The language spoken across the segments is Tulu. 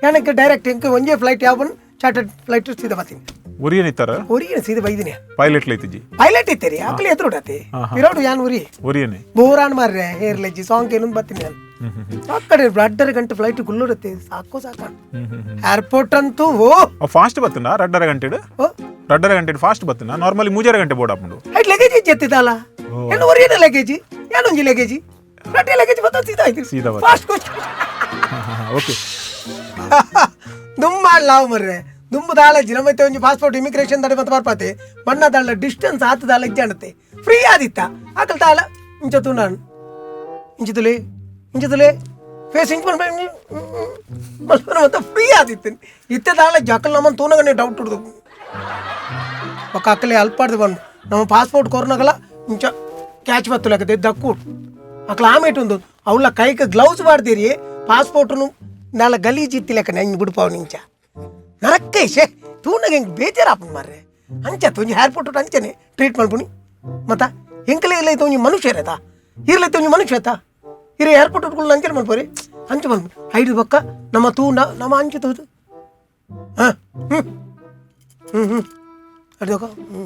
எனக்கு ಡೈರೆಕ್ಟ್ ಎಂಕ್ ಒಂಜೇ ಫ್ಲೈಟ್ ಯಾವನ್ ಚಾರ್ಟರ್ಡ್ ಫ್ಲೈಟ್ ಸೀದಾ ಬರ್ತೀನಿ. ಒರಿಯನ್ ಇತ್ತಾರ? ಒರಿಯನ್ ಸೀದಾ ಬೈದಿನಿ. ಪೈಲಟ್ ಲೈತಿಜಿ? ಪೈಲಟ್ ಇತ್ತೀರಿ, ಆಕಲಿ ಎದುರುಡತಿ ಪಿರೋಡು ಯಾನ್ ಉರಿ. ಒರಿಯನೆ. ಬೋರಾನ್ ಮಾರ್ರೆ ಹೇರ್ಲೆಜ್ಜಿ ಸಾಂಗ್ ಏನೊಂದು ಬರ್ತೀನಿ ನಾನು. ಆ ಕಡೆ 2.5 ಗಂಟೆ ಫ್ಲೈಟ್ ಗುಲ್ಲುಡುತ್ತೆ, ಸಾಕು ಸಾಕು. ಹ್ಮ್ ಹ್ಮ್ ಹ್ಮ್ ಏರ್ಪೋರ್ಟ್ ಅಂತೂ ಓ. ಫಾಸ್ಟ್ ಬತ್ತನ 2.5 ಗಂಟೆಡ್? ಓ. 2.5 ಗಂಟೆ ಫಾಸ್ಟ್ ಬತ್ತನ? ನಾರ್ಮಲಿ 3.5 ಗಂಟೆ ಬೋರ್ಡ್ ಆಪುಂಡು. ಐಟ್ ಲಗೇಜ್ ಎತ್ತಿದ್ದಲ್ಲ ಏನು, ಒರಿಯನ ಲಗೇಜ್, ಏನೊಂಜಿ ಲಗೇಜ್, ರಡ್ಡೆ ಲಗೇಜ್ ಬತ್ತ ಸೀದಾ ಆಯ್ತು. ಸೀದಾ ಬತ್ತ. ಫಾಸ್ಟ್. ಓಕೆ. ದುಮ್ಮ ಲಾವ್ ಮರ್ರೆ, ದುಂಬು ದಾಲಜ್ಜಿ. ನಮ್ಮ ಒಂಜಿ ಪಾಸ್ಪೋರ್ಟ್ ಇಮಿಗ್ರೇಷನ್ ದಡೆ ಮತ್ತೆ ಬರ್ಪಾತೆ ಬಣ್ಣ ದಾಳ ಡಿಸ್ಟೆನ್ಸ್ ಆತ ದಾಲ ಇಜ್ಜಾಣತೆ. ಫ್ರೀ ಆದಿತ್ತ ಆಕಲ್ ತಾಳ ಇಂಚ ತುಂಡಾನು, ಇಂಚ ತುಲೆ ಇಂಚ ತುಲೆ ಫೇಸ್ ಇಂಚ್ ಮಲ್ಪನ ಮತ್ತೆ ಫ್ರೀ ಆದಿತ್ತು. ಇತ್ತೆ ದಾಳ ಅಕಲ್ ನಮ್ಮನ್ನು ತೂನಗನೆ ಡೌಟ್ ಹುಡ್ದು ಒಕ್ಕ ಅಕ್ಕಲೆ ಅಲ್ಪಾಡ್ದು ಬಂದು ನಮ್ಮ ಪಾಸ್ಪೋರ್ಟ್ ಕೊರ್ನಗಲ ಇಂಚ ಕ್ಯಾಚ್ ಬತ್ತಲಾಗದೆ ದಕ್ಕು ಅಕ್ಲ ಆಮೇಟು ಒಂದು ಅವಳ ಕೈಗೆ ಗ್ಲೌಸ್ ಮಾಡ್ದಿರಿ. ಪಾಸ್ಪೋರ್ಟ್ನು ನಾಲ ಗಲೀಜ್ ಇತ್ತಿಲೆಕ್ಕ ನಂಗೆ ಬಿಡ್ಪಾವ್ ನಿಂಚ ನರಕ್ಕೆ ಶೇ ತೂನಗ ಹಿಂಗೆ ಬೇಜಾರಾಪು ಮಾರ್ರೆ. ಅಂಚ ಒಂಜಿ ಏರ್ಪೋರ್ಟ್ ಅಂಚನೆ ಟ್ರೀಟ್ ಮಲ್ಪುನಿ. ಮತ್ತ ಎಂಕಲೆ ಇಲ್ಲ ಒಂಜಿ ಮನುಷ್ಯರೇತ ಇರ್ಲೈತೆ ಒಂಜಿ ಮನುಷ್ಯ ಆತ ಇರ ಏರ್ಪೋರ್ಟ್ ಅಂಚನೆ ಮಲ್ಪೋರಿ, ಅಂಚೆ ಮಲ್ಪು. ಐದು ಬಕ್ಕ ನಮ್ಮ ತೂಂಡ ನಮ್ಮ ಅಂಚೆ ತೂದು ಹಾಂ ಹ್ಞೂ ಹ್ಞೂ ಹ್ಞೂ ಅಡ್ದೋಕ ಹ್ಞೂ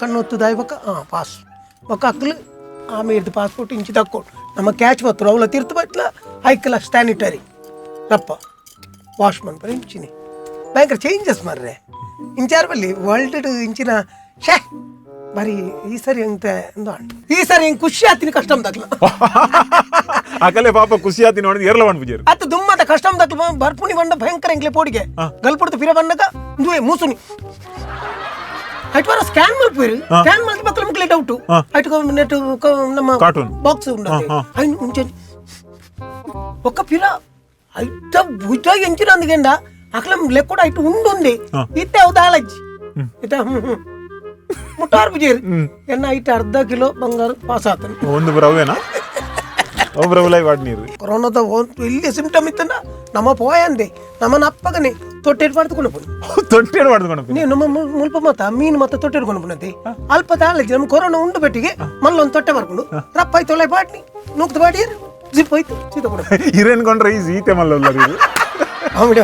ಕಣ್ಣು ಒತ್ತುದಾಯ್ ಬಕ್ಕ ಹಾಂ ಪಾಸ್ ಬೊಕ್ಕ ಅಕ್ಕಲು ಆಮೇಲೆ ಪಾಸ್ಪೋರ್ಟ್ ಇಂಚಿ ತಕ್ಕೊಂಡು ನಮ್ಮ ಕ್ಯಾಚ್ ಬತ್ತರು ಅವಳ ತೀರ್ಥ ಬಟ್ಲ ಐಕಲ ಸ್ಯಾನಿಟರಿ ರಪ್ಪ ವಾಶ್ ಮನ್ಪರ ಇಂಚಿನಿ. ಭಯಂಕರ ಚೇಂಜಸ್ ಮಾರ್ರೆ ಇಂಚಾರ್ ಬಲ್ಲಿ ವರ್ಲ್ಡ್ ಇಂಚಿನ. ಶೇ ಬರೀ ಈ ಸರಿ ಅಂತ ಈ ಸರಿ ಹಿಂಗೆ ಖುಷಿ ಆತೀನಿ ಕಷ್ಟಮ್ ದಾಖಲ. ಅಕಲೆ ಪಾಪ ಖುಷಿ ಆತಿ ನೋಡಿದ್ ಎರಲ ಪೂಜಾರಿ. ಅತ್ತ ದುಮ್ಮದ ಕಷ್ಟಮ್ ದಾಖಲ ಬರ್ಪುಣಿ ಬಂಡ ಭಯಂಕರ ಎಂಕ್ಲೆ ಪೋಡಿಗೆ ಗಲ್ಪುಡ್ದು ಪಿರ ಬಂಡಗ ದುವೆ ಮೂಸುನಿ ಐಟ್ ವಾರ ಸ್ಕ್ಯಾನ್ ಮಲ್ಪೇರು. ಸ್ಕ್ಯಾನ್ ಮಲ್ತಿ ಪಕ್ಕಲ ಮುಕ್ಲೆ ಡೌಟ್ ಐಟ್ ನೆಟ್ ನಮ್ಮ ಕಾರ್ಟೂನ್. ಬಾಕ್ಸ್ ಉಂಡತೆ ಐನ್ ಮುಂಚೆ ಒಕ್ಕ ಪಿರ ಐಟ ಭುಜ ಎಂಚಿನ ಅಂದ್ಗೆಂಡ ಅಕ್ಲ ಲೆಕ್ಕೊಡ ಐಟ್ ಉಂಡುಂದೆ. ಇತ್ತೆ ಅವು ದಾಲಜ್ಜಿ ಇತ್ತ ಹ್ಮ್ ಹ್ಮ್ ಮುಟ್ಟಾರು ಪೂಜೇರು ಎನ್ನ ಐಟ್ ಅರ್ಧ ಕಿಲೋ ಬಂಗಾರ ಪಾಸ್ ಆತನು. ಒಂದು ಬ್ರವೇನಾ ಒಬ್ರವಲೈ ವಾಡ್ ನೀರು. ಕೊರೋನಾದ ಇಲ್ಲಿ ಸಿಂಪ್ಟಮ್ ಇತ್ತಂದ ನಮ್ಮ ಪೋಯಂದೆ ನಮ್ಮನ್ನ ಅಪ್ಪಗನೆ ತೊಟ್ಟೆಡ್ ಮಾಡ್ಕೊಂಡು ಪೋಯಿ. ತೊಟ್ಟೆಡ್ ಮಾಡ್ಕೊಂಡು? ನೀವು ನಮ್ಮ ಮುಲ್ಪ ಮತ್ತ ಮೀನು ಮತ್ತೆ ತೊಟ್ಟೆಡ್ಕೊಂಡು ಪುನತಿ ಅಲ್ಪ ತಾಳಜ್ಜಿ. ನಮ್ಮ ಕೊರೋನಾ ಉಂಡು ಬೆಟ್ಟಿಗೆ ಮಲ್ಲೊಂದು ತೊಟ್ಟೆ ಬರ್ಕೊಂಡು ರಪ್ಪ ಆಯ್ತು ಒಳ್ಳೆ ಬಾಟ್ನಿ ನೂಕ್ತು ಬಾಟಿ ಜಿಪ್ ಆಯ್ತು ಸೀತಾ ಕೊಡ. ಹಿರೇನ್ಕೊಂಡ್ರೆ ಈ ಸೀತೆ ಮಲ್ಲ. ಕಾಮಿಡಿ.